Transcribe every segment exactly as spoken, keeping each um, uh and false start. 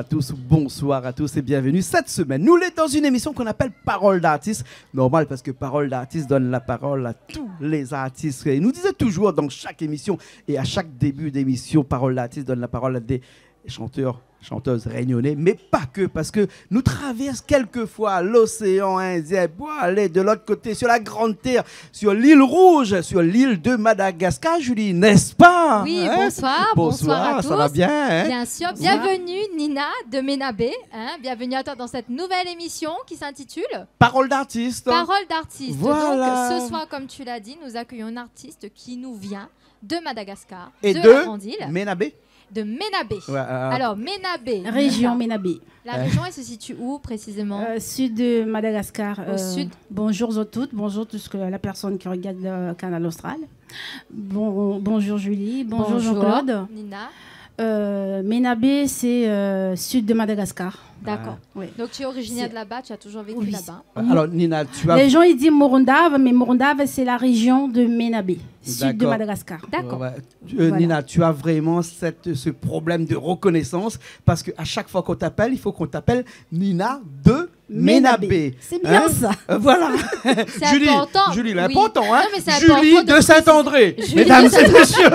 tous, bonsoir à tous et bienvenue. Cette semaine, nous lé dans une émission qu'on appelle Parole d'artiste. Normal, parce que Parole d'artiste donne la parole à tous les artistes. Et nous disait toujours dans chaque émission et à chaque début d'émission, Parole d'artiste donne la parole à des chanteurs, chanteuses réunionnais, mais pas que, parce que nous traversons quelquefois l'océan Indien pour aller de l'autre côté, sur la grande terre, sur l'île rouge, sur l'île de Madagascar, Julie, n'est-ce pas ? Oui, hein ? Bonsoir, bonsoir à tous. Ça va bien, hein ? Bien sûr. Bonsoir. Bienvenue, Nina de Ménabé, hein. Bienvenue à toi dans cette nouvelle émission qui s'intitule Parole d'artiste. Parole d'artiste. Voilà. Donc, ce soir, comme tu l'as dit, nous accueillons une artiste qui nous vient de Madagascar, et de la grande île. Ménabé. De Ménabé. Ouais, euh, alors, Ménabé, région Ménabé. La région, elle se situe où précisément ? Euh, sud de Madagascar. Au sud. Bonjour à toutes, bonjour tout ce que la personne qui regarde le Kanal Austral. Bon, bonjour Julie, bonjour Jean-Claude. Bonjour Nina. Euh, Ménabé, c'est, euh, sud de Madagascar. D'accord. Ah. Oui. Donc tu es originaire de là-bas, tu as toujours vécu là-bas. Oui. Alors Nina, tu as... Les gens, ils disent Morondava, mais Morondava, c'est la région de Ménabé, sud de Madagascar. D'accord. Ouais, ouais. Euh, voilà. Nina, tu as vraiment cette, ce problème de reconnaissance, parce que à chaque fois qu'on t'appelle, il faut qu'on t'appelle Nina de Ménabé. Ménabé. C'est bien ça. Hein ? Euh, voilà. C'est important. Julie, Julie, l'important, hein. Oui. Non, mais c'est important de préciser. Julie de Saint-André. Julie de Saint-André. Mesdames et messieurs.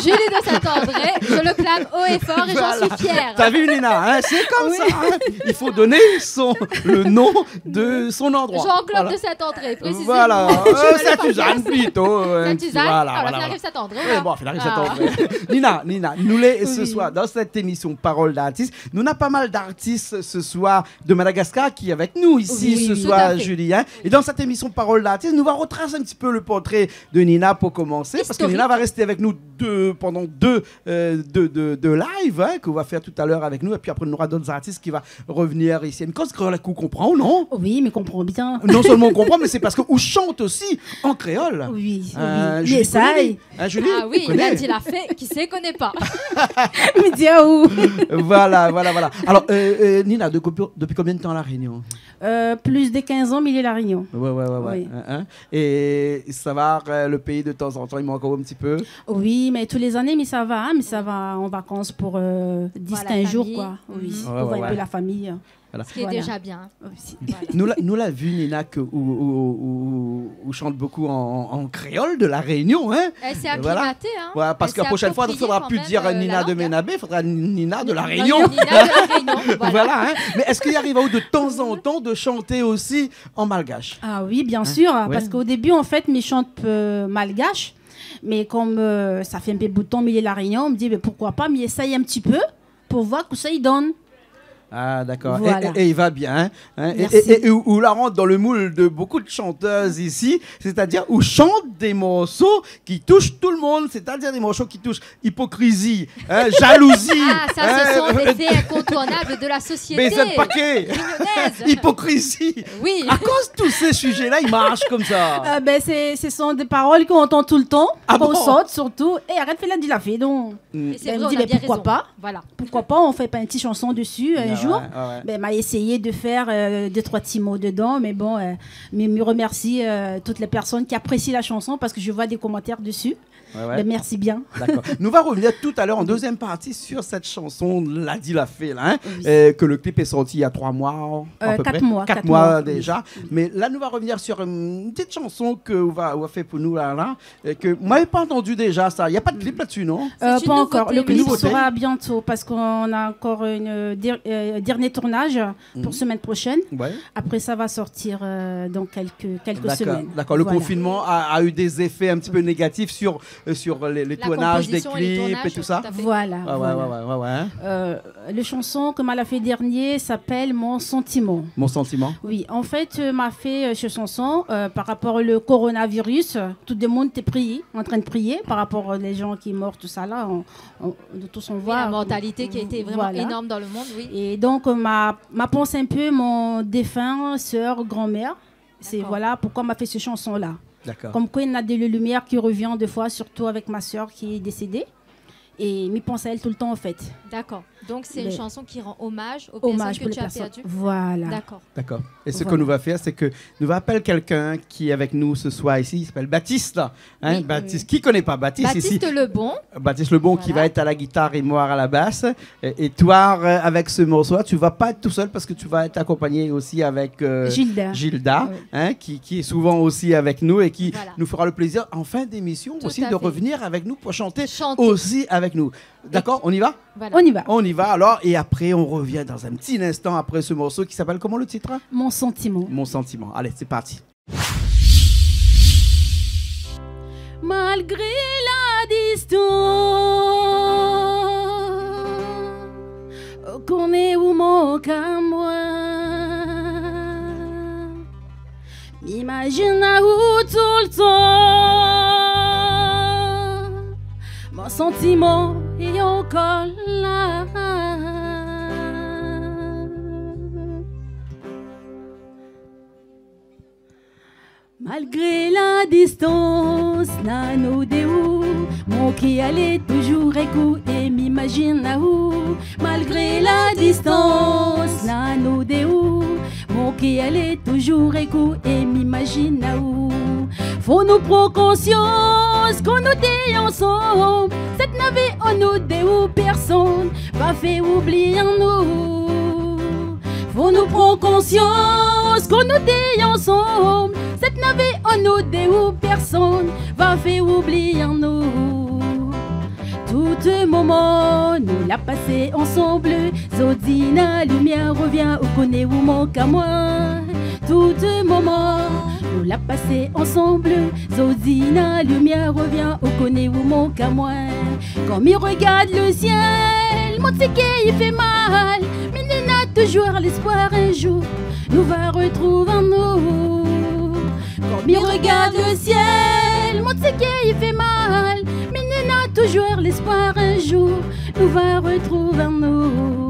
Julie de Saint-André, je le clame haut et fort et j'en suis fière. Voilà. T'as vu, Nina, hein, c'est comme ça, hein. Oui. Il faut donner son, le nom de son endroit. Jean-Claude de Saint-André, précisément. Voilà. Euh, Sainte-Suzanne plutôt, euh, Sainte-Suzanne. Voilà, alors, voilà, ça arrive Saint-André, là. Oui, bon, ça arrive Saint-André. Nina, Nina, nou lé ce soir dans cette émission Parole d'artiste. Nou néna pa mal d'artistes ce soir de Madagascar qui est avec nous ici ce soir, Julie, hein. Oui, oui, tout à fait. Et dans cette émission Parole d'artiste, nou va retracer un petit peu le portrait de Nina pour commencer, parce que Nina va rester avec nous deux, pendant deux, euh, deux, deux, deux lives, hein, qu'on va faire tout à l'heure avec nous, et puis après, nou nora d'autres artistes qui va revenir ici. Une cause créole, ou konpran, non ? Oui, mi konpran bien. Non seulement ou konpran, mais c'est parce que ou chante aussi en créole. Oui, oui. Euh, Julie Connelly. Hein, Julie ? Ah oui, Lady Lafay, qui sait, connaît pas. Mi di aou. Voilà, voilà, voilà. Alors, euh, euh, Nina, de-, depuis combien de temps La Réunion ? Euh, plus de quinze ans, mi lé La Réunion. Ouais, ouais, ouais, ouais. Oui. Hein, hein. Et ça va, euh, le pays de temps en temps, il manque un petit peu ? Oui, mais tous les années, mi sava, hein, mi sava en vacances pour, euh, dix, quinze jours, quoi. Voir la famille. Oui, pour voir un peu la famille. Ouais, ouais, ouais. Voilà. Ce qui est déjà bien. Aussi. Voilà. Nou la, nou la vu, Nina, ke ou, ou, ou, ou chante beaucoup en, en créole de La Réunion, hein. Elle s'est acclimatée, hein. Voilà, parce que la prochaine fois, il faudra plus dire Nina de Ménabé, il faudra Nina de La Réunion. Nina de La Réunion, voilà. Voilà, hein. Mais est-ce qu'il arrive à vous de temps en temps de chanter aussi en malgache ? Ah oui, bien sûr, parce qu'au début, en fait, mi chante, euh, malgache, mais comme, euh, ça fait un peu bout de temps mi lé La Réunion, mi di, mais pourquoi pas, mi essaye un petit peu pour voir kosa i donn. Ah, d'accord. Voilà. Et, et, et il va bien, hein. Hein, et, et, et, et ou, ou la rant dans le moule de beaucoup de chanteuses ici, c'est-à-dire ou chante des morceaux qui touchent tout le monde, c'est-à-dire des morceaux qui touchent hypocrisie, hein, jalousie, hein, euh, Ah, ça, ce sont des faits incontournables de la société réunionnaise. Bézèt paké. Hypocrisie. Oui. Akoz tous ces sujets-là, ils marchent comme ça ? Euh, ben, c'est, ce sont des paroles qu'on entend tout le temps, quand on sort surtout. Ah bon ? Et arèt fé la di la fé, donc. Mm. Et c'est vrai, on a bien raison. Ben, mi di, mais pourquoi pas ? Voilà. Pourquoi pas, on fait pas une petite chanson dessus un jour ? Ah ouais, ouais, ouais. Ben, ma essayé de faire, euh, deux, trois petits mots dedans, mais bon, euh, mais mi remercie, euh, toutes les personnes qui apprécient la chanson parce que je vois des commentaires dessus. Ouais, ouais. Ben, merci bien. D'accord. Nou va revenir tout à l'heure en deuxième partie sur cette chanson, La di la fé, là, hein, euh, que le clip est sorti il y a trois mois, à peu près. Euh, quatre mois, quatre mois déjà. Oui. Mais là, nou va revenir sur une petite chanson ke ou va, ou va fé pou nou, là, là, et que moi, j'ai pas entendu déjà ça. Il y a pas de clip là-dessus, non ? Euh, pas encore. C'est une nouveauté. Le clip sera bientôt parce qu'on a encore une, euh, der-, euh, dernier tournage pour semaine prochaine. Ouais. Après, ça va sortir, euh, dans quelques, quelques semaines. D'accord, d'accord. Voilà. Le confinement a, a eu des effets un petit peu négatifs sur, euh, sur les, les tournages des clips et tout ça. La composition, les tournages, tout à fait. Voilà, voilà. Ah ouais, ouais, ouais, ouais, ouais. Euh, le chanson ke ma la fé dernier s'appelle Mon sentiment. Mon sentiment. Oui, en fait, euh, ma fé, euh, ce chanson, euh, par rapport le coronavirus, euh, tout le monde était prié, en train de prier par rapport, euh, les gens qui morts, tout ça là, on, on, de tous on voit. Oui, la mortalité qui a été vraiment énorme dans le monde, oui. Voilà. Et donc, euh, ma, ma pense un peu mon défunt sœur, grand-mère. D'accord. C'est, voilà, pourquoi ma fé ce chanson-là. D'accord. Comme quoi, il y a de la lumière qui revient des fois, surtout avec ma sœur qui est décédée. é mi pans aèl toultan, an fèt. D'accord. Donc, c'est une chanson qui rend hommage aux personnes que tu as perdues. Voilà. D'accord. D'accord. Et ce que nous va faire, c'est que nous va appeler quelqu'un qui est avec nous ce soir ici. Il s'appelle Baptiste. Hein, Baptiste. Oui. Qui connaît pas Baptiste ici ? Baptiste Lebon. Baptiste Lebon qui va être à la guitare et moi à la basse. Et, et toi, euh, avec ce morceau-là, tu vas pas être tout seul parce que tu vas être accompagné aussi avec, euh, Gilda, hein, qui, qui est souvent aussi avec nous et qui nous fera le plaisir en fin d'émission aussi de revenir avec nous pour chanter aussi avec nous. D'accord, on y va ? Voilà. On y va. On y va alors, et après on revient dans un petit instant après ce morceau qui s'appelle comment, le titre ? Mon sentiment. Mon sentiment. Allez, c'est parti. Malgré la distance, ou koné ou mank amoin. Mi imazine aou toultan, mon santiman lé ankor la. Malgré la distans, na nou dé ou, mon kèr lé toujour èk ou é mi imazine aou. Malgré la distans, na nou dé ou, mon kèr lé toujour èk ou é mi imazine aou. Fo nou pran konsians kan nou té ansanm, sèt navé an nou dé ou, pèrsonn pa fé oubli anou. Fo nou pran konsians kan nou té ansanm, sèt navé an nou dé ou, pèrsonn pa fé oubli anou. Tout moman nou la pasé ansanm, zordi na limièr, revien, ou koné ou mank amoin. Tout moman nou la pasé ansanm, zordi na limièr, revien, ou koné ou mank amoin. Kan mi rogard le sièl, mon ti kèr i fé mal, mé néna toujour lèspoir, in zour nou va rotrouv anou. Kan mi rogard le sièl, mon ti kèr i fé mal, mé néna toujour lèspoir, in zour nou va rotrouv anou.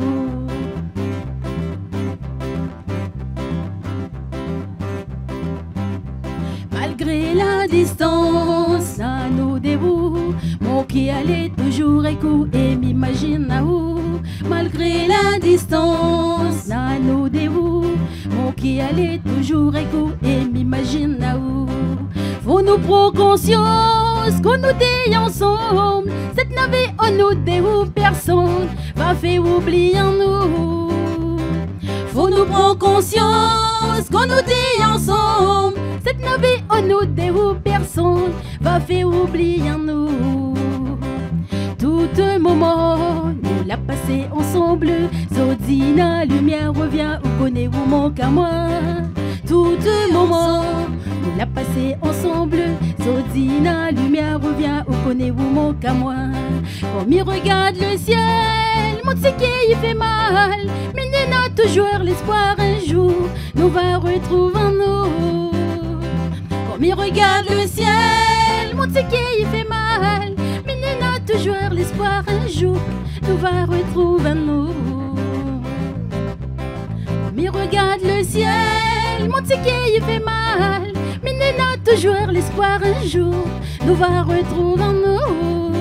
Malgré la distans, na nou dé ou, mon kèr lé toujour èk ou é mi imazine aou. Malgré la distans, na nou dé ou, mon kèr lé toujour èk ou é mi imazine aou. Fo nou pran konsians kan nou té ansanm, sèt navé an nou dé ou, pèrsonn pa fé oubli anou. Fo nou pran konsians kan nou té ansanm, sèt navé an nou dé ou, pèrsonn pa fé oubli anou. Tout moman nou la pasé ansanm, zordi na limièr, revien, ou koné ou mank amoin. Tout moman nou la pasé ansanm, zordi na limièr, revien, ou koné ou mank amoin. Kan mi rogard le sièl, mon ti kèr i fé mal, mé néna toujour lèspoir, in zour nou va rotrouv anou. Kan mi rogard le sièl, mon ti kèr i fé mal, mé néna toujour lèspoir, in zour nou va rotrouv anou. Kan mi rogard le sièl, mon ti kèr i fé mal, mé néna toujour lèspoir, in zour nou va rotrouv anou.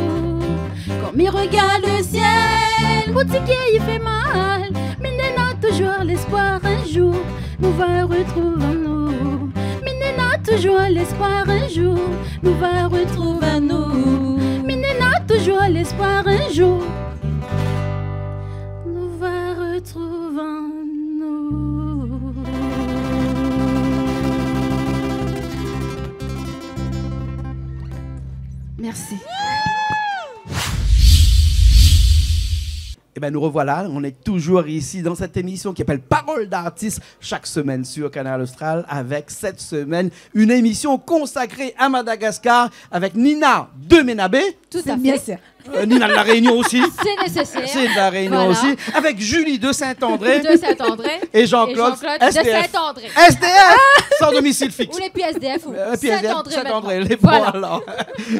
Kan mi rogard le sièl, mon ti kèr i fé mal, mé néna toujour lèspoir, in zour nou va rotrouv anou. Mé néna toujour lèspoir, in zour nou va rotrouv anou. Mé néna toujour lèspoir, in zour nou va rotrouv anou. Merci. Eh ben, nous revoilà, on est toujours ici dans cette émission qui s'appelle Parole d'artiste, chaque semaine sur Kanal Austral, avec cette semaine une émission consacrée à Madagascar avec Nina de Ménabé. Tout à fait. Bien sûr. Euh, Nina de La Réunion aussi. C'est nécessaire. C'est de La Réunion aussi. Voilà. Avec Julie de Saint-André. De Saint-André. Et Jean-Claude, S D F. Et Jean-Claude de Saint-André. S D F, sans domicile fixe. Ou les P S D F, ou Saint-André, Saint-André, les bons, alors.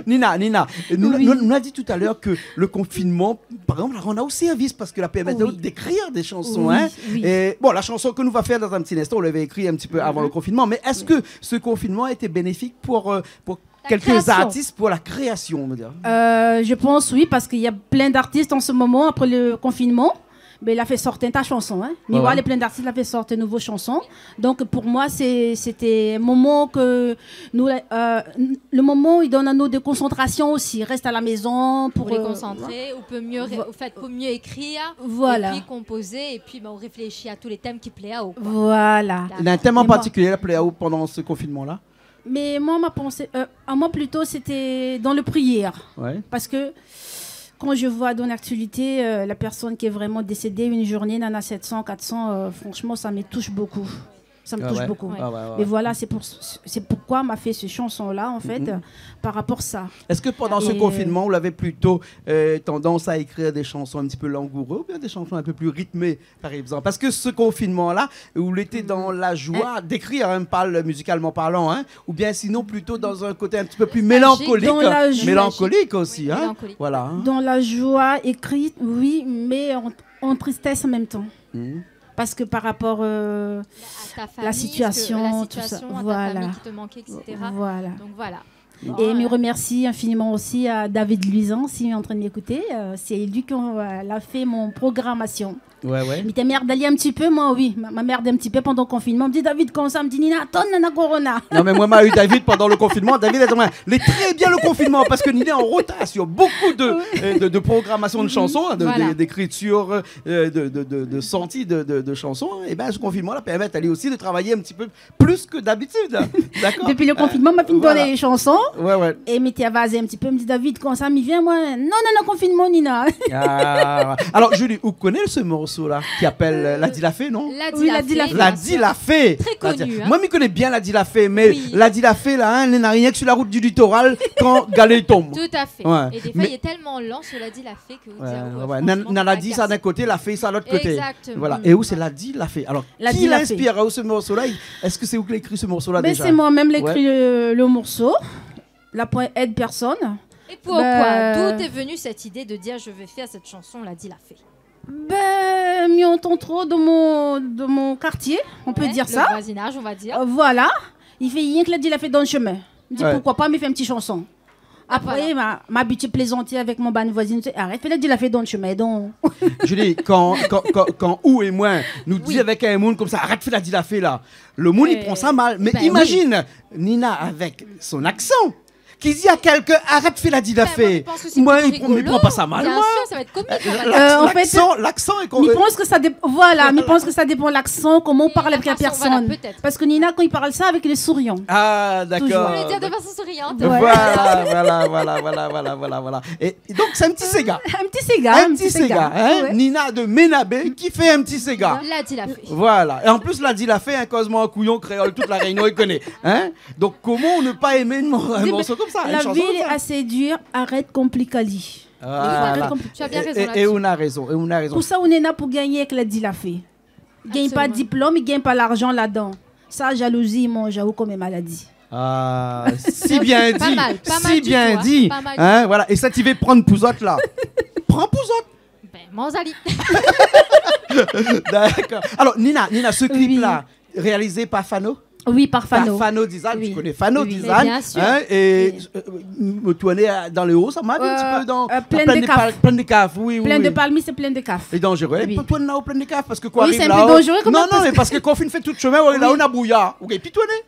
Nina, Nina, nou, nou, nou la di talèr ke le konfinman, par égzanp, la rann aou sèrvis parske la pèrmèt aou d'ékrir dé shanson, hein. Oui, oui. É bon, la shanson ke nou va fé dan in ti instan, ou lavé ékri in ti pé avan le konfinman, mé èske se konfinman a été bénéfique pour, euh, pour La création. Quelques artistes pour la création, on va dire. Euh, je pense, oui, parce qu'il y a plein d'artistes en ce moment, après le confinement, ben, la fé sort in ta shanson, hein. Ouais, ouais. Mi voi lé plein d'artistes, la fé sort in nouvo shanson. Donc, pour moi, c'est, c'était un moment que nous, euh, le moment, il donne à nous de concentration aussi. Reste à la maison pour, euh, pour les concentrer, ou peut mieux ré-, vo-, au fait, pour mieux écrire, voilà, et puis composer, et puis, ben, on réfléchit à tous les thèmes qui plaît à vous, quoi. Voilà. D'accord. Néna in tèm an particulier la plé aou pandan se konfinman-la ? Mais moi, ma pensé, euh, à moi plutôt, c'était dans le prière. Ouais. Parce que quand je vois dans l'actualité, euh, la personne qui est vraiment décédée, une journée, nana sept cents, quatre cents, euh, franchement, ça me touche beaucoup. Ça me touche beaucoup. Ah ouais. Ah ouais, ouais, ouais. Et voilà, c'est pour, c'est pourquoi m'a fait ce chanson-là, en fait, euh, par rapport à ça. Est-ce que pendant ce confinement, vous avez plutôt, euh, tendance à écrire des chansons un petit peu langoureux ou bien des chansons un peu plus rythmées ? Par exemple, parce que ce confinement-là, ou lété dan la joi d'ékrir, hein, parl-, musicalement parlant, hein, ou bien sinon plutôt dans un côté un petit peu plus mélancolique, hein. Mélancolique aussi, hein. Mélancolique. Oui, mélancolique. Voilà, hein. Dans la joie écrite, oui, mais en, en tristesse en même temps. Mhm. Parce que par rapport, euh, la situation, tout ça. À ta famille, ce que, la situation, à ta famille qui te manquait, et cetera. Voilà. Donc voilà. Et mi remercie infiniment aussi à David Luisan, s'il est en train de m'écouter. Euh, c'est lui qui, euh, l'a fait mon programmation. Ouais, ouais. Mi té mèrd ali in ti pé, moin, oui. Ma, ma mèrd in ti pé pandan le konfinman. Mi di, David, konmsa, mi di, Nina, atann, nana corona. Non, mé moin, ma u David pandan le konfinman. David la di amoin, lé trè bien le konfinman, parske Nina lé an rotar sur beaucoup de, euh, de, de programmation de chansons, hein, de, de, d'écriture, euh, de, de, de, de sortie de, de, de chansons. É bin, se konfinman la pèrmèt ali osi de travay in ti pé plus que d'habitude. D'accord ? Depuis le confinement, ma fine donn lé shanson. Ouais, ouais. É mi té avazé in ti pé, mi di, David, konmsa, mi vien, moin. Non, non, non, konfinman, Nina. Ah. Alors, Julie, ou koné se morso-la ki apèl, euh, La Di La Fé, non ? La Di La Fé, bien sûr. La Di La Fé. Très connu, hein. Moin, mi koné bien La Di La Fé, mé La Di La Fé, la, hein, néna rienk sur la rout du litoral kan galé i tonm. Tout à fait. Ouais. É défoi, lé tèlman lan, La Di La Fé. Ouais, ouais. Nana la di sa d'in koté, la fé sa lot koté. Exactement. Voilà. É ou sé La Di La Fé. Alors, ki la inspir aou se morso-la ? Èske sé ou ki la ékri se morso-la déza ? Ben, c'est moi-même qui ai écrit le, le morceau. La poin èd pèrsone. Et pourquoi ? D'où t'es venue cette idée de dire, je vais faire cette chanson, La Di La Fé ? Ben, mi antann tro dan mon, dan mon kartié, on peut dire ça. Le voisinage, on va dire. Euh, voilà. I fé rienk La Di La Fé dan le shemin. Mi di, pourquoi pas, mi fé in ti shanson. Apré, ma, ma abitié plézanté avèk mon bann voizine, mi di, arèt fé La Di La Fé dan le shemin, donk. Julie, kan, kan, kan, kan ou é moin, nou di avèk in moun konmsa, arèt fé La Di La Fé la, le moun i pran sa mal. Mé imazine Nina avèk son aksan, ki di a kèlkin, arèt fé La Di La Fé. Ben, moin, mi pans ke sé plito rigolo. Moin, mi pran pa sa mal, moin. Bien sûr, ça va être comique, ça va être... Euh, en fait, l'aksan, l'aksan lé... Mi pans ke sa dé-, voilà, mi pans ke sa dépan l'aksan, koman ou parl avèk la pèrsone. Et la façon, voilà, peut-être. Parske Nina, kan i parl sa, avèk le sourian. Ah, d'accord. Toujours. Faut le dire de façon souriante. Ouais. Voilà, voilà, voilà. Et, et donc, c'est un petit séga. Un petit séga, hein. Ouais. Nina de Ménabé ki fé in ti séga. La Di La Fé. Voilà. Et en plus, La Di La Fé, hein, koz amoin an kouyon, kréol, tout La Réunion i koné, hein. Donc, comment ne pas aimer une mor-, un morceau comme ça, une chanson comme ça ? La vi lé asé dir, arèt konplik ali. Voilà. Arèt konplik. Tu as bien raison là-dessus. Et, et ou na raison, et ou na raison. Pou sa, ou néna pou gingn èk La Di La Fé. Gingn pa diplom, i gingn pa larzan ladan. Sa, jalouzi i manz aou konm in maladi. Ah, si bien dit, si bien dit, hein, voilà. Pas mal, pas mal du tout, hein. Pas mal du tout. É sa, ti vé pran pou zot la. Pran pou zot. Ben, manz ali. D'accord. Alors, Nina, Nina, ce clip-là, réalisé par Fano ? Oui, par Fano. Par Fano Design, tu connais Fano Design, hein, et, euh, me tourner, euh, dans le haut, ça m'a vu un petit peu dans, euh, Plaine des Cafres. Plaine des Cafres, oui, oui, oui. Plaine de Palmiste, c'est Plaine des Cafres. Et dangereux. Oui. Pou tourn la o Plaine des Cafres, parce que quoi arrive là-haut ? Non, non, mais parce que kan ou fine fé tout shemin, ou lé la, ou na brouillard. Ou gingn pi tourné.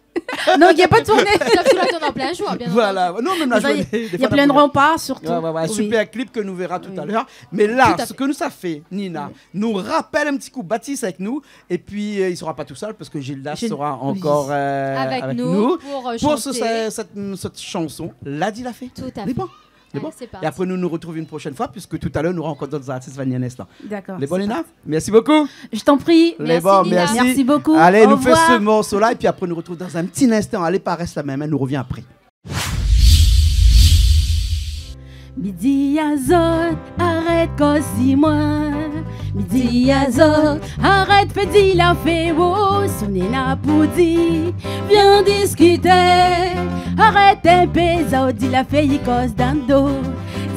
Non, i gingn pa tourné. Sauf si la tourn an plin jour, bien entendu. Voilà. Non, mé la, i fé plin de ranpar, surtout. Ouais, ouais, ouais. Oui. Super clip ke nou véra tout à l'heure. Tout à fait. Mais là, ce que nou sa fé, Nina, nou rapèl in ti kou Batis avèk nou, et puis, euh, il sera pas tout seul parce que Gildas sera encore, euh, avec nous pour, euh, chanter. Pour ce, ce, cette, cette chanson, La Di La Fé. Tout à fait. Lé bon. Lé bon. Allez, c'est parti. Et après, nous nous retrouvons une prochaine fois, puisque tout à l'heure, nous rencontrons d'autres artistes, Vanny, un instant. D'accord, c'est parti. Lé bon, Nina ? Merci beaucoup. Je t'en prie. Lé bon, merci, Nina. Merci beaucoup. Au revoir. Allez, nou fé se morso-la, et puis après, nou retrouv dans un petit instant. Allez, pa rès la mèm, hein, nou revien après. Mi di azot, arèt koz si moin. Mi di azot, arèt fé Di La Fé, oh, si ou néna pou di, vien diskité. Arèt in pé, zot Di La Fé i koz dan do.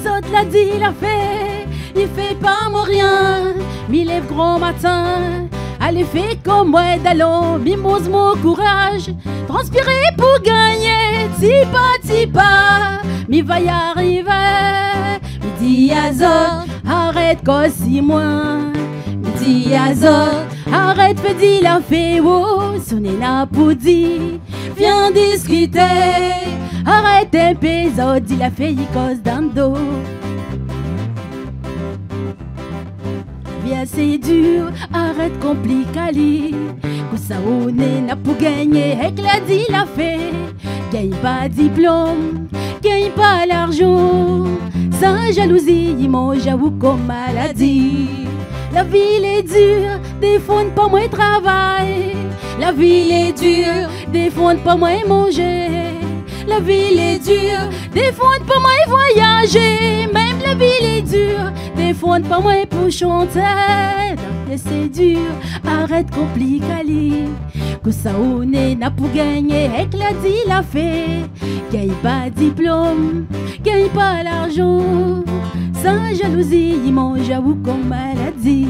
Zot la Di La Fé, i fé pa moin rien. Mi lèv gran matin, alé fé konm moin dalon, mi moz mon kouraz, transpiré pou gingné, Ti pa, ti pa, mi va y arivé. Mi di azot, arèt koz si moin. Mi di azot, arèt fé di la fé, oh, si ou lé la pou di, vien diskité. Arèt in pé zot di la fé, i koz dan do. Lavi lé dir, arèt konplik ali. Kosa ou néna pou gingné èk la di la fé. Gingn pa diplom, gingn pa larzan. Sa jalouzi i manz aou kom maladi. Lavi lé dir, défon pa moin travay. Lavi lé dir, défon pa moin manzé. Lavi lé dir, défon pa moin voyazé. Mèm lavi lé dir, défon pa moin pou shanté. Lavi lé dir, arèt konplik ali. Kosa ou néna pou gingné èk la di la fé. Gingn pa diplom, gingn pa larzan. Sa jalouzi i manz aou kom maladi.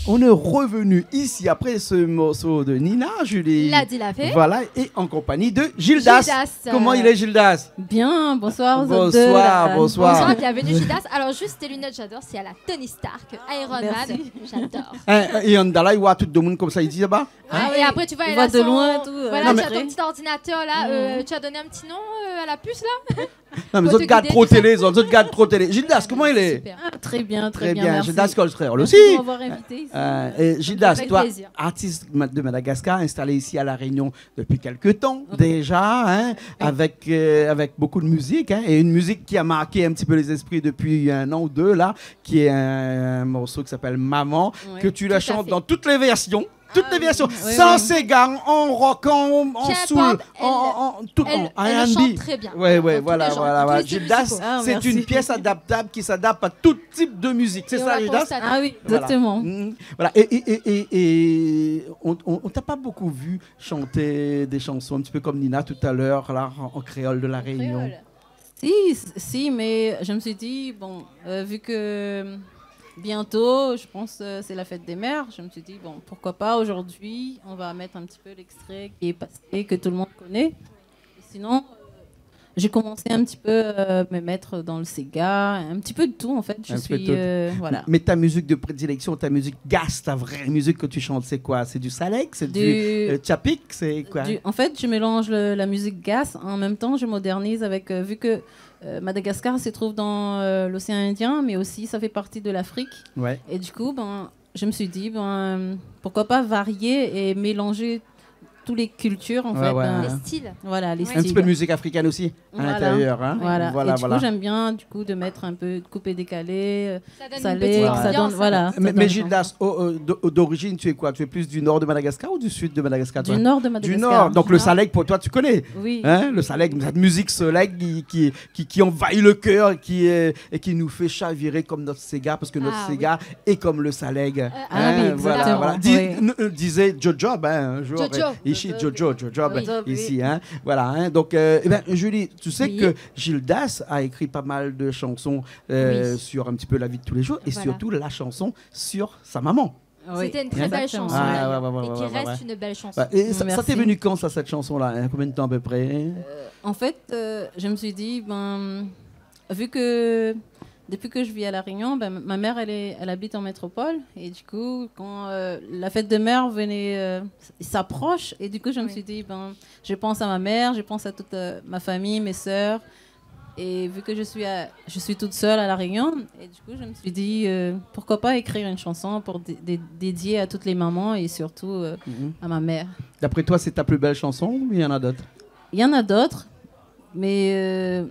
On est revenu ici après ce morceau de Nina, Julie. La di la fé. Voilà, et en compagnie de Gildas. Gildas, euh, Koman i lé, Gildas ? Bien, bonsoir, zot dé, la. Bonsoir, bonsoir. Bonsoir, bienvenue, Gildas. Alors, juste tes lunettes, j'adore, c'est à la Tony Stark, Iron Man, j'adore. Hein, é an dalay, wa tout domoun konmsa, i di laba. Ah oui, et après, tu vois, il a de son, loin et tout, euh, voilà, tu as ton petit ordinateur là, euh, tu as donné un petit nom, euh, à la puce là. Non, mé zot i gard tro télé, zot, zot i gard tro télé. Gildas, koman i lé ? Super. Ah, très bien, très bien, merci. Très bien. Gildas Kolstrel aussi. Merci de m'avoir invité ici. Euh, et Gildas, toi, artiste ma-, de Madagascar, installé ici à La Réunion depuis quelque temps déjà, hein, avec, euh, avec beaucoup de musique, hein, et une musique qui a marqué un petit peu les esprits depuis un an ou deux là, qui est un, un morceau qui s'appelle Maman, que tu la chantes dans toutes les versions. Toutes les versions, sans séga, en rock, en, en soul, en, en, en tout, en R and B. Qu'importe, elle, elle, elle le chante très bien. Ouais, ouais, voilà, voilà. Dans tous les genres, tous les styles musicaux. Gildas, c'est une pièce adaptable qui s'adapte à tout type de musique. C'est ça, Gildas ? Ah oui, exactement. Voilà. Mm. Voilà. Et, et, et, et, et on, on, on t'a pas beaucoup vu chanter des chansons un petit peu comme Nina tout à l'heure, là, en, en créole de La Réunion. En créole. Si, s-, si, mais je me suis dit, bon, euh, vu que bientôt, je pense, euh, c'est la fête des mères, je me suis dit, bon, pourquoi pas aujourd'hui, on va mettre un petit peu l'extrait qui est passé, que tout le monde connaît. Et sinon, euh, j'ai commencé un petit peu, euh, me mettre dans le séga, un petit peu de tout, en fait. Un petit peu de tout. Je suis, euh, voilà. Mais ta musique de prédilection, ta musique gas, ta vraie musique que tu chantes, c'est quoi ? C'est du salègue, c'est du, euh, tchapik, c'est quoi ? Du, en fait, je mélange le, la musique gas, en même temps, je modernise avec, euh, vu que Euh, Madagascar se trouve dans, euh, l'océan Indien, mais aussi ça fait partie de l'Afrique. Ouais. Et du coup, ben, je me suis dit, ben, euh, pourquoi pas varier et mélanger tous les cultures, en fait, ouais, ouais, hein. Les styles. Voilà, les styles. Un petit peu de musique africaine aussi, à l'intérieur, hein. Voilà. Voilà. Et du coup, j'aime bien, du coup, de mettre un peu de coupé-décalé, euh, Ça donne une petite ambiance, hein. Salègue, ça donne, voilà, ça donne. Mais, mais Gildas, au, au, d-, au, d'origine, tu es quoi ? Tu es plus du nord de Madagascar ou du sud de Madagascar, toi ? Du nord de Madagascar. Du nord. Donc, le salègue, pour toi, tu connais. Oui. Hein, le salègue, cette musique salègue qui, qui, qui, qui envahit le cœur, qui est, et qui nous fait chavirer comme notre séga, parce que notre séga est comme le salègue. Ah oui. Euh, ah oui, exactement. Hein, voilà, voilà. Dis-, n-, euh, disait Jojo, hein, un jour, euh, ici, Jojo, Jojo, ici, hein. Voilà, hein. Donc, euh, eh ben, Julie, tu sais que Gildas a écrit pas mal de chansons euh, sur un petit peu la vie de tous les jours et surtout la chanson sur sa maman. Oui. C'était une très belle chanson, d'ailleurs, et qui reste une belle chanson. Exactement. Ah, ouais, ouais, ouais. Ouais, et ça, ça t'est venu quand, ça, cette chanson-là, hein ? Combien de temps à peu près ? Merci. Euh, en fait, euh, je me suis dit, ben, vu que depuis que je vis à La Réunion, ben, ma mère, elle est, elle habite en métropole. Et du coup, quand, euh, la fête des mères venait, euh, s-, s'approche, et du coup, je me suis dit, ben, je pense à ma mère, je pense à toute, euh, ma famille, mes sœurs. Et vu que je suis à, je suis toute seule à La Réunion, et du coup, je me suis dit, euh, pourquoi pas écrire une chanson pour dé-, dé-, dédier à toutes les mamans et surtout, euh, à ma mère. D'après toi, c'est ta plus belle chanson ou il y en a d'autres ? Il y en a d'autres, mais, euh,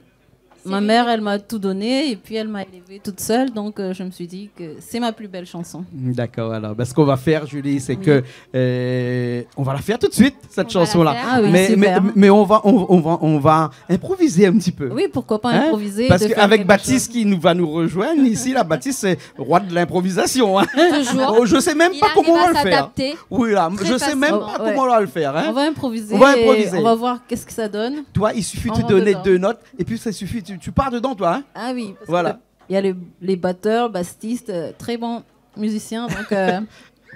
ma mère, elle m'a tout donné et puis elle m'a élevée toute seule, donc, euh, je me suis dit que c'est ma plus belle chanson. D'accord, alors, ben, ce qu'on va faire, Julie, c'est que, euh, on va la faire tout de suite, cette chanson-là. On va la faire. Ah oui, super. Mais, mais, mais on va, on, on va, on va improviser un petit peu. Oui, pourquoi pas improviser, de faire quelque chose. Hein ? Parce qu'avec Baptiste qui nous, va nous rejoindre ici, là, Baptiste, c'est roi de l'improvisation, hein. Toujours. Oh, je sais même pas comment on va le faire. Il arrive à s'adapter très facilement. Oui, là, je sais même pas comment on va le faire, hein. On va improviser et on va voir qu'est-ce que ça donne. On va improviser. Toi, il suffit de donner deux notes et puis ça suffit, tu, tu pars dedans, toi, hein. Ah oui, parce que il y a les, les batteurs, bassistes, euh, très bons musiciens, donc, euh,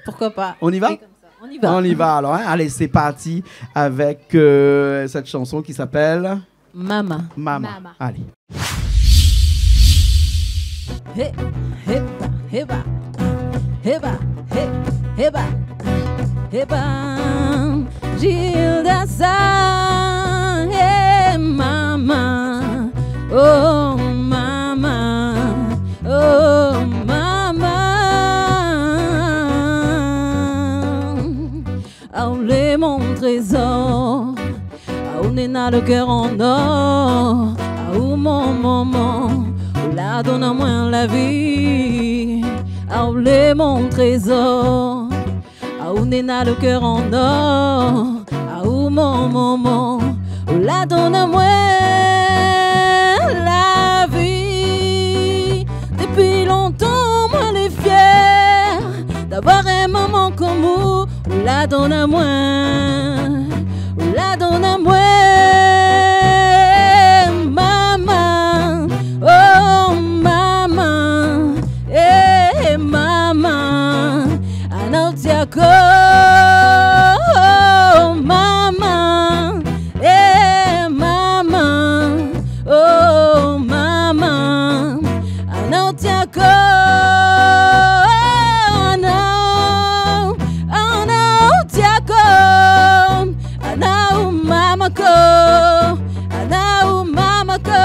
pourquoi pas. On y va ? Et comme ça. On y va. On y va alors, hein. Allez, c'est parti avec, euh, cette chanson qui s'appelle Mama. Mama. Mama. Allez. Hé, hé, ba, hé, ba, hé, ba, hé, hé, ba, hé, ba. Gilda sa, hé, mama, oh, mama, oh, mama. Aou lé mon trézor, aou néna le kèr an or, aou mon momon, ou la donn amoin la vi. Aou lé mon trézor, aou néna le kèr an or, aou mon momon, ou la donn amoin la vi. Dopi lontan moin lé fièr d'avoir in momon konm ou, ou la donn amoin, ou la donn amoin, mama, oh, mama, eh, mama. Ana ou ti akoz, oh, mama, eh, mama, oh, mama. Ana ou ti akoz, ana, ana ou ti akoz, ana ou mama ko, ana ou mama ko.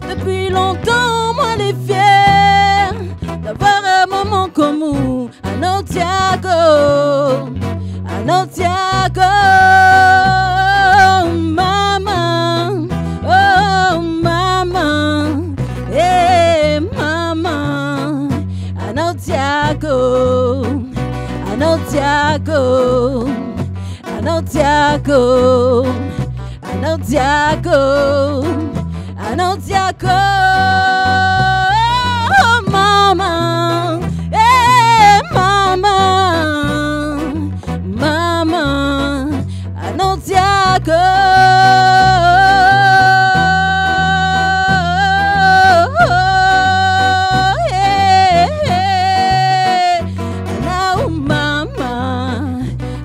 Dopi lontan moin lé fièr d'avoir in momon konm ou. Ana ou ti akoz, ana ou ti akoz, mama, oh, mama, eh, mama. Ana ou ti akoz, ana ou ti akoz, ana ou ti akoz, ana ou ti akoz, ana ou ti akoz, mama, eh, mama, mama, ana ou ti akoz, eh, eh, ana ou mama,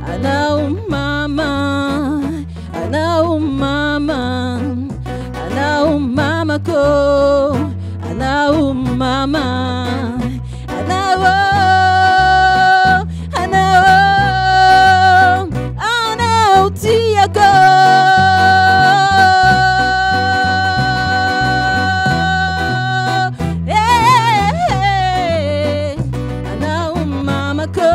ana ou mama. Ana ou mama, ana ou mama ko, ana ou mama, ana ou, ana ou, ana ou ti akoz. Eh, eh, eh, ana ou mama ko.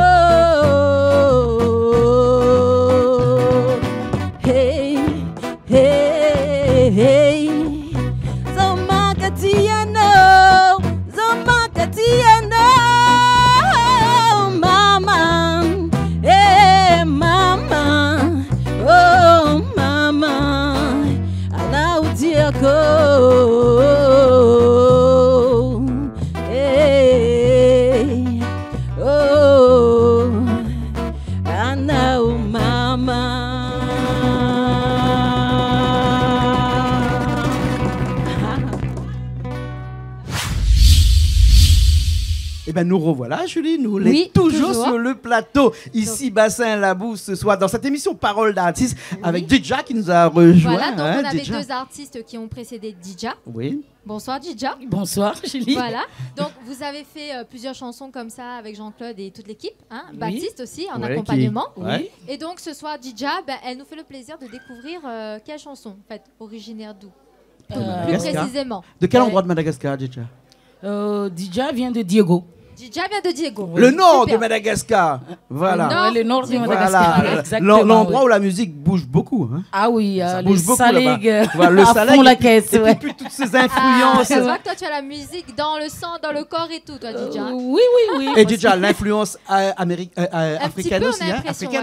Hey, hey, hey. Zoma katiano, zoma katiano, mama, eh, mama, oh, mama, ana ou ti akoz, eh, oh. Ana ou mama. Eh ben, nous revoilà, Julie. Nous lé toujours sur le plateau, ici, Bassin Labou, ce soir, dans cette émission Parole d'artiste, avec Didja qui nous a rejoint. Voilà, donc on avait deux artistes qui ont précédé Didja. Oui. Bonsoir, Didja. Bonsoir, Julie. Voilà. Donc, vous avez fait, euh, plusieurs chansons comme ça avec Jean-Claude et toute l'équipe, hein, Baptiste aussi, en accompagnement. Oui. Et donc, ce soir, Didja, ben, elle nous fait le plaisir de découvrir, euh, quelle chanson, en fait, originaire d'où ? Plus précisément. De quel endroit de Madagascar, Didja ? Euh, Didja vient de Diego. Didja vient de Diego. Le nord de Madagascar. Voilà. Le nord de Madagascar, exactement, oui. L'endroit où la musique bouge beaucoup, hein. Ah oui, ça bouge beaucoup là-bas. Voilà, le salé, et puis toutes ces influences. Ah, je vois que toi, tu as la musique dans le sang, dans le corps et tout, toi, Didja. Euh, oui, oui, oui. Et Didja, l'influence, euh, améri-, euh, euh, africaine aussi, hein.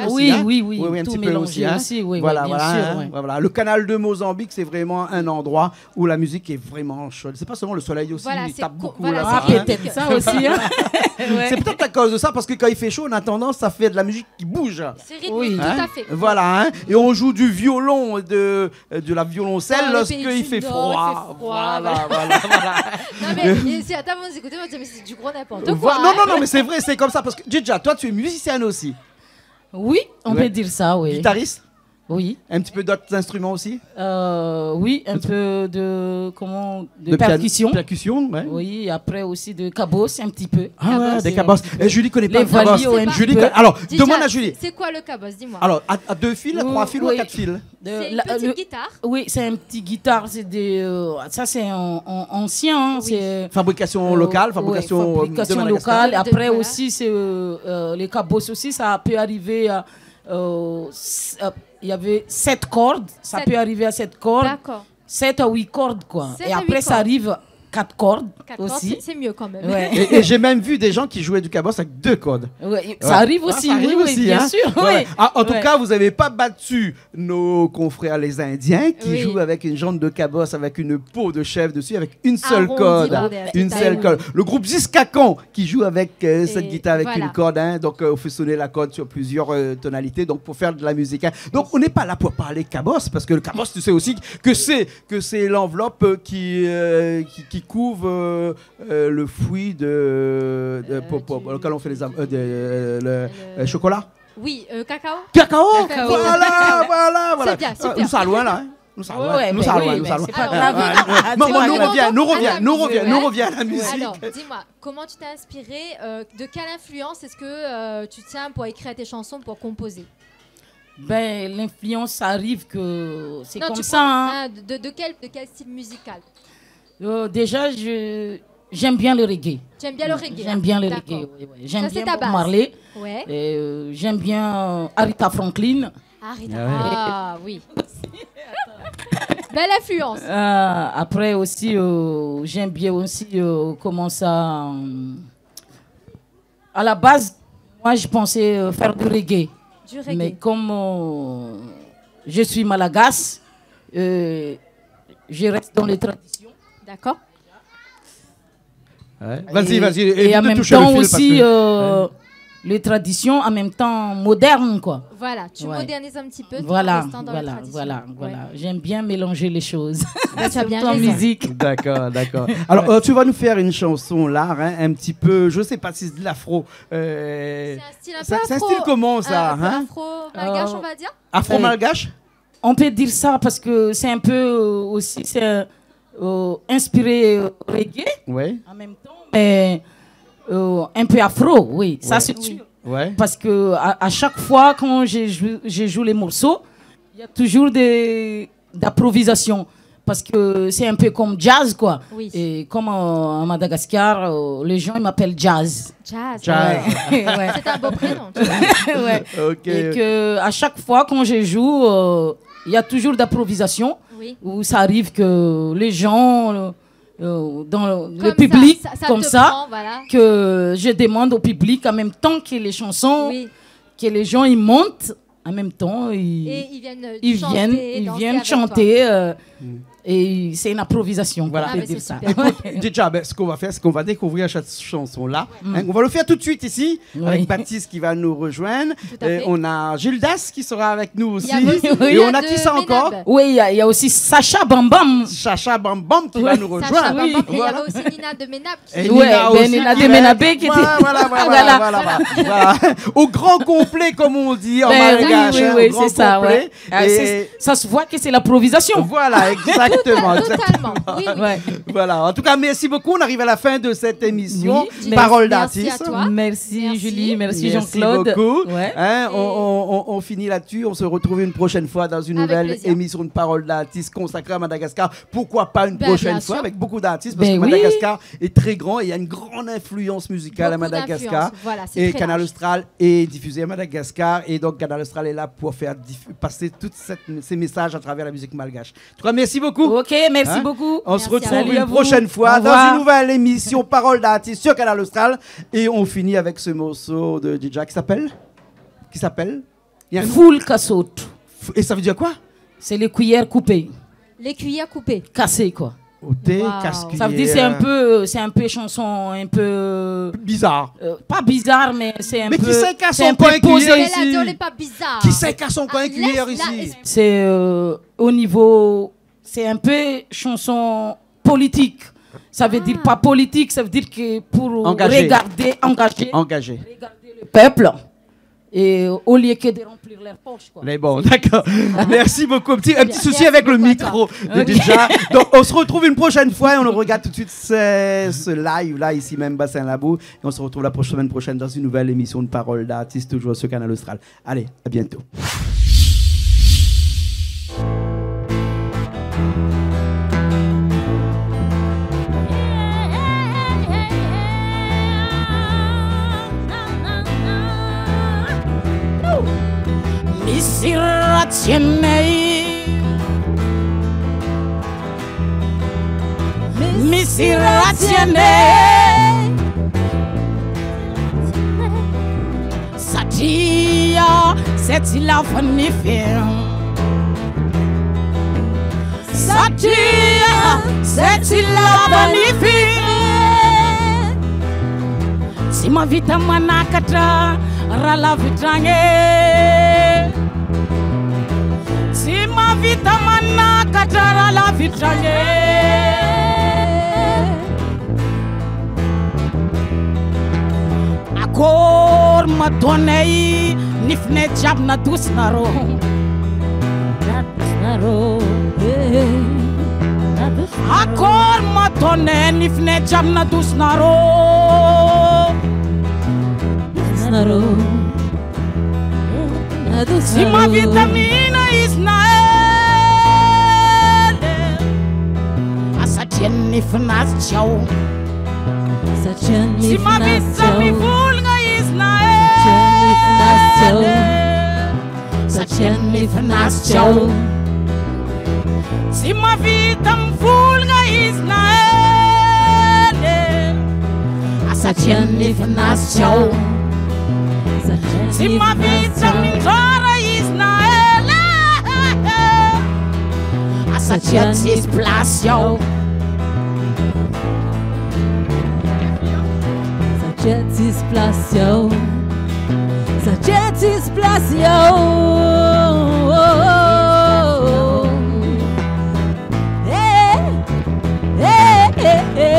Oui, oui, oui, un petit peu aussi, hein. Tout mélangé aussi, oui, bien sûr, oui. Voilà, voilà. Le canal de Mozambique, c'est vraiment un endroit où la musique est vraiment chaude. C'est pas seulement le soleil aussi, il tape beaucoup là-bas, hein. Ah, peut-être ça aussi, hein. Ouais. C'est peut-être à cause de ça, parce que quand il fait chaud, on a tendance à faire de la musique qui bouge. C'est rythmique, tout à fait. Voilà, hein. Et on joue du violon, de, euh, de la violoncelle lorsqu'il fait froid. Voilà, voilà, voilà. Non, mais, et si, attends, vous écoutez, vous dites, mais c'est du gros n'importe quoi, hein. Non, non, non, mais c'est vrai, c'est comme ça, parce que, Didja, toi, tu es musicienne aussi. Oui, on peut dire ça, oui. Guitariste ? Oui. Un petit peu d'autres instruments aussi ? Euh, oui, un peu de, comment, de percussion. De piano, percussion, ouais. Oui, après aussi de cabos, un petit peu. Ah ouais, des cabos. Et Julie connaît pas le cabos. Les valio, un petit peu. Julie, alors, demande à Julie. Déjà, c'est quoi le cabos ? Dis-moi. Alors, à, à deux fils, à trois fils ou à quatre fils ? C'est une petite guitare. Oui, c'est un petit guitare, c'est des, euh, ça c'est un, un ancien, hein, c'est, euh, fabrication locale, ouais, fabrication, euh, de Madagascar. Fabrication locale. Après aussi, c'est, euh, euh, les cabos aussi, ça peut arriver à, euh, s-, euh, il y avait sept cordes, ça peut arriver à sept cordes. D'accord. Sept à huit cordes, quoi. Et après, ça arrive quatre cordes aussi. Quatre cordes, c'est, c'est mieux quand même. Ouais. Et, et j'ai même vu des gens qui jouaient du cabos avec deux cordes. Ouais, ça arrive aussi, oui, oui, bien sûr, hein. Ouais, ouais. Ah, en tout cas, vous avez pas battu nos confrères les Indiens qui jouent avec une jambe de cabos, avec une peau de chèvre dessus, avec une seule corde. Arrondi par derrière. Une seule corde. Le groupe Ziskakan qui joue avec, euh, cette guitare avec une corde, hein. Donc, euh, on fait sonner la corde sur plusieurs, euh, tonalités, donc pour faire de la musique, hein. Donc, on n'est pas là pour parler cabos, parce que le cabos, tu sais aussi que c'est, que c'est l'enveloppe, euh, qui, euh, qui, qui couvre, euh, euh, le fruit de, de, euh, pour, pour, pour lequel on fait les am-, euh, de, euh, le, euh, chocolat. Oui, euh, cacao. Cacao. Cacao. Voilà, voilà, voilà. C'est bien, super. Euh, nou sava loin la, hein. Nou sava loin, nou sava loin, nou sava loin. Ouais, ouais, mais c'est pas grave. Ouais, ouais. Maman, nou rovien, nou rovien, nou rovien, nou rovien à la musique. Alors, dis-moi, comment tu t'es inspiré, euh, de quelle influence est-ce que, euh, tu tiens pour écrire tes chansons, pour composer ? Ben, l'influence, ça arrive que c'est comme ça, hein. Non, tu prends, hein, de, de quel, de quel style musical ? Euh, déjà, je, j'aime bien le reggae. Tu aimes bien le reggae, hein ? D'accord. J'aime bien le reggae, oui, oui. Ça, c'est ta base. J'aime bien Bob Marley. Ouais. Euh, j'aime bien, euh, Aretha Franklin. Aretha, ah oui. Belle influence. Euh, après aussi, euh, j'aime bien aussi, euh, comment ça, euh, à la base, moi, je pensais, euh, faire du reggae. Du reggae. Mais comme, euh, je suis malgache, euh, je reste dans les traditions. D'accord. Ouais. Vas-y, vas-y, évite de toucher le fil parce que, euh, et en même temps aussi, euh, les traditions, en même temps moderne, quoi. Voilà, tu modernises un petit peu tout en restant dans les traditions. Voilà, voilà, voilà. Ouais. J'aime bien mélanger les choses. Bah, tu as bien raison. Surtout en musique. D'accord, d'accord. Alors, euh, tu vas nous faire une chanson là, hein, un petit peu, je sais pas si c'est de l'afro, euh, c'est un style un peu afro, c'est un style comment, ça, euh, un peu afro-malgache, on va dire ? Afro-malgache ? On peut dire ça parce que c'est un peu, euh, aussi, c'est, euh, inspiré, euh, reggae, ouais, en même temps, mais, euh, un peu afro, oui, ça c'est sûr. Ouais. Parce que à, à chaque fois quand je joue, je joue les morceaux, il y a toujours des, d'improvisation. Parce que c'est un peu comme jazz, quoi. Oui. Et comme, euh, à Madagascar, euh, les gens, ils m'appellent Jazz. Jazz. Jazz. Ouais. Ouais. C'est un beau prénom, tu vois. Ouais. Ok. Et que à chaque fois quand je joue, euh, il y a toujours d'improvisation, oui, où ça arrive que les gens, euh, euh, dans le, le public, comme ça, que je demande au public en même temps que les chansons, oui, que les gens, ils montent, en même temps, ils, ils viennent chanter, ils viennent chanter, euh, et c'est une improvisation, quoi, on peut dire ça. Voilà. Ah, mais c'est super. Écoute, déjà, ben, ce qu'on va faire, c'est qu'on va découvrir cette chanson-là. Mm. Hein, on va le faire tout de suite ici, avec Baptiste qui va nous rejoindre. Tout à fait. Euh, on a Gildas qui sera avec nous aussi. Il y a aussi Nina de Ménab. Et on a qui ça encore ? Oui, il y a, il y a aussi Sacha Bambam. Sacha Bambam qui va nous rejoindre. Sacha Bambam. Oui. Et il y avait aussi Nina de Ménab. Et Nina aussi, Nina de Ménab qui était, voilà, voilà, voilà. Au grand complet, comme on dit en malgache, hein, au grand complet. Ben oui, oui, oui, c'est ça, ouais. Ah, c'est, ça se voit que c'est l'improvisation. Voilà, exactement, exactement. Totalement, oui, oui. Ouais. Voilà. En tout cas, merci beaucoup. On arrive à la fin de cette émission. Oui, Parole d'artiste. Merci à toi. Merci, Julie. Merci, Jean-Claude. Merci beaucoup. Ouais. Hein, on, on, on, on finit là-dessus. On se retrouve une prochaine fois dans une nouvelle émission de Parole d'artiste consacrée à Madagascar. Avec plaisir. Pourquoi pas une prochaine fois avec beaucoup d'artistes, parce que Madagascar est très grand et il y a une grande influence musicale à Madagascar. Ben oui. Beaucoup d'influence. Voilà, c'est très large. Et Canal Austral est diffusé à Madagascar. Et donc, Canal Austral est là pour faire diff-, passer tous cette, ces messages à travers la musique malgache. En tout cas, merci beaucoup. Ok, merci beaucoup. Hein ? Merci à vous. On se retrouve une prochaine fois dans une nouvelle émission Parole d'artiste sur Canal Austral. Au revoir. Et on finit avec ce morceau de Didja qui s'appelle, qui s'appelle Foul kasot. F-, et ça veut dire quoi ? C'est les cuillères coupées. Les cuillères coupées. Cassées, quoi. Oté, casse-cuillère. Waouh. Ça veut dire, c'est un peu, c'est un peu chanson, un peu, bizarre. Euh, pas bizarre, mais c'est un peu, c'est un peu posé. Mais kisa i kas ankor in kuiyèr isi ? Bella Dior, lé pa bizarre. Kisa i kas ankor in kuiyèr isi ? Ah, laisse, laisse. C'est, euh, au niveau C'est un peu chanson politique. Ça veut dire pas politique, ça veut dire que pour regarder, engager, regarder le peuple. Engagé. é, euh, au lieu que de remplir leur poche, quoi. Mais bon, d'accord. Merci beaucoup. Un petit, un petit souci avec le micro, déjà. Donc, on se retrouve une prochaine fois et on regarde tout de suite ce, ce live-là, ici même, Bassin Labou. Et on se retrouve la prochaine, semaine prochaine dans une nouvelle émission de Parole d'artiste, toujours sur Kanal Austral. Allez, à bientôt. Misira tiene. Misira tiene. Satia, seti la vanifie. Satia, seti la vanifie. Si ma vita mana katra, rala vitrange. Si ma vita mana katra, rala vitrange. Akor ma tonei, ni fne diab na dous na ro. Na dous na ro. Eh, eh. Na dous na ro. Akor ma tonei, ni fne diab na dous na ro. Dous na ro. Si ma vitamina Isnael, a Satia ni fna siou. Si ma vitamina ful nga Isnael, Satia ni fna siou. Si ma vitamina ful nga Isnael, a Satia ni fna siou. Si ma vitamina zora Isnael, a Satia ni plas siou. Satia ni plas siou. Satia ni plas siou. Eh, eh, eh, eh,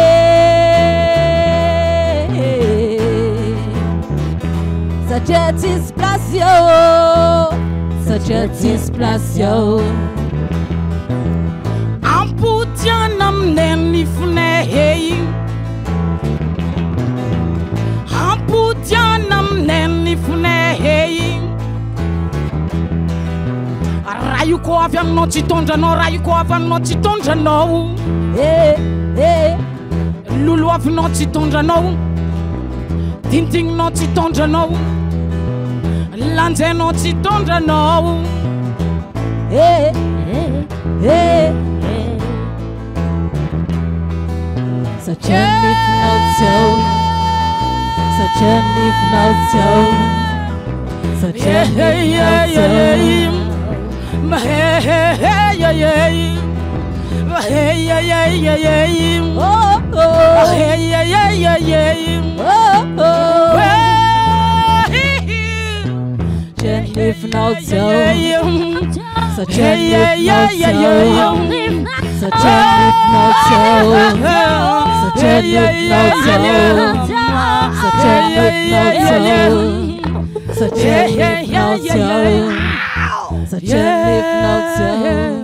eh. Satia ni plas siou. Satia ni plas siou. Ampoutian amnen ni fne hei. Ampoutian amnen ni fne hei. Rayu ko avian no ti tondra no, rayu ko avian no ti tondra no. Eh, eh. Lulu avian no ti tondra no. Tintin no ti tondra no. Landze no ti tondra no. Eh, eh, eh. Satia ni fna siou. Satia ni fna siou. Satia ni fna siou. Oh, oh. Oh, oh. Satia ni fna siou. Satia ni fna siou. Satia ni fna siou. Satia ni fna siou. Satia ni fna siou. Satia ni fna siou.